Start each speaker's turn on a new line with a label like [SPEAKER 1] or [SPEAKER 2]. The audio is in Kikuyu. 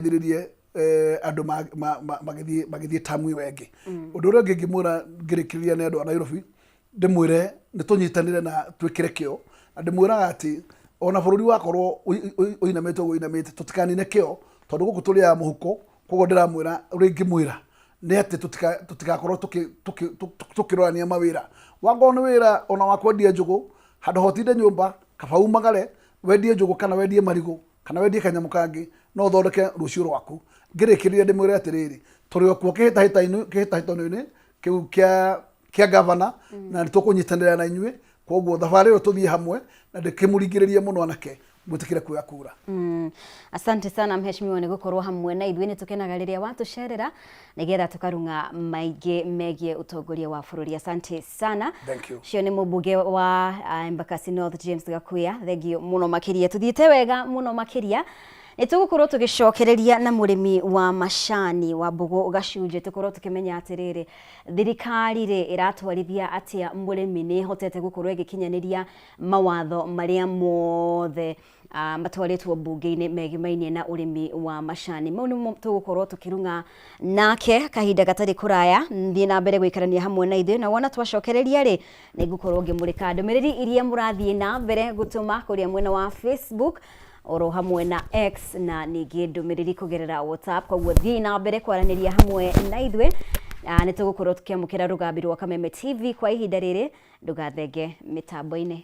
[SPEAKER 1] Thirĩrie andũ magĩthiĩ magĩthiĩ tamu ĩyo ĩngĩ. Ũndũ ũrĩa ũngĩ ingĩmwĩra ngĩrĩkĩrĩria nĩ andũ a Nairobi, ndĩmwĩre nĩ tũnyitanĩre na twĩkĩre kĩo, na ndĩmwĩraga atĩ ona bũrũri wakorwo ũinamĩte ũguo ũinamĩte, tũtikanine kĩo tondũ gũkũ tũrĩaga mũhuko. Koguo ndĩramwĩra, ũrĩa ingĩmwĩra nĩ atĩ tũtigakorwo tũkĩrorania mawĩra. Wakorwo nĩ wĩra ona wa kwendia njũgũ, handũ ha ũtinde nyũmba, kaba umagare wendie njũgũ kana wendie marigũ kana wendie kanyamũ kangĩ, no ũthondeke rũciũ rwaku. Ngĩrĩkĩrĩria ndĩmwĩre atĩrĩrĩ, tũrĩ o kuo kĩhĩtahĩtano-inĩ kĩu kĩa gavana, na nĩ tũkũnyitanĩra na inyuĩ. Koguo thabarĩ ĩyo tũthiĩ hamwe, na ndĩkĩmũringĩrĩrie mũno anake mwĩtĩkĩre kuoya kura.
[SPEAKER 2] Asante sana mheshimiwa nĩ gũkorwo hamwe na ithuĩ. Nĩ tũkenaga rĩrĩa watũcerera nĩgetha tũkarung'a maingĩ megiĩ ũtongoria wa bũrũri. Asante sana.
[SPEAKER 1] Thank you.
[SPEAKER 2] Ũcio nĩ mũmbunge wa Embakasi North James Gakuya. Thengiũ mũno makĩria. Tũthiĩte wega mũno makĩria. Nĩ tũgũkorwo tũgĩcokereria na mũrĩmi wa macani wa Mbũgũ Gacunjĩ, tũkorwo tũkĩmenya atĩrĩrĩ, thirikari rĩ ĩratwarithia atĩa mũrĩmi, nĩ ĩhotete gũkorwo ĩgĩkinyanĩria mawatho marĩa mothe matwarĩtwo mbunge-inĩ megimainie na ũrĩmi wa macani. Mau nĩmo tũgũkorwo tũkĩrung'a nake kahinda gatarĩ kũraya. Thiĩ na mbere gũikarania hamwe na ithuĩ, na wona twacokereria rĩ, nĩ ngũkorwo ngĩmũrĩka ndũmĩrĩri iria mũrathiĩ na mbere gũtũma kũrĩa mwena wa Facebook oro hamwe na X, na ningĩ ndũmĩrĩri kũgerera WhatsApp. Koguo thiĩ na mbere kwaranĩria hamwe na ithuĩ, na nĩ tũgũkorwo tũkĩamũkĩra rũgambi rwa Kameme TV kwa ihinda rĩrĩ. Ndũgathenge mĩtambo-inĩ.